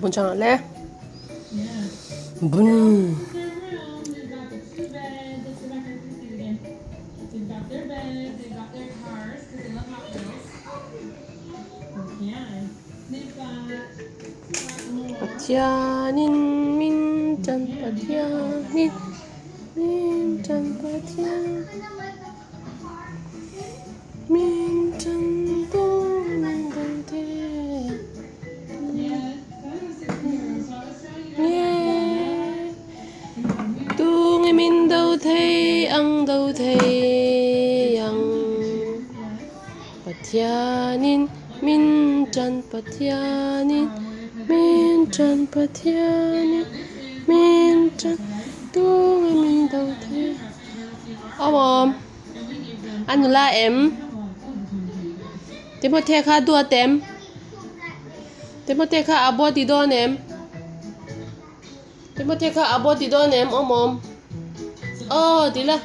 Bun chang le. Bun. Pathianin min chan Pathianin min chan Pathian min chan tung dang te nge tung i min do thei ang do thei ang. Pathianin min tan Pathianin min tan Pathianin min tan tunge min do thei Awm a nula em Timothea kha a duat em Timothea kha a body dawn em Timothea kha a body dawn em awm awm aw ti la.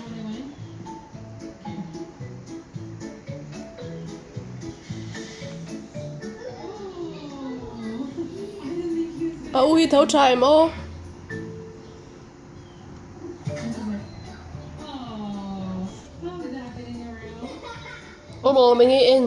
A u hi tho tha em aw. Awm awm eng nge en.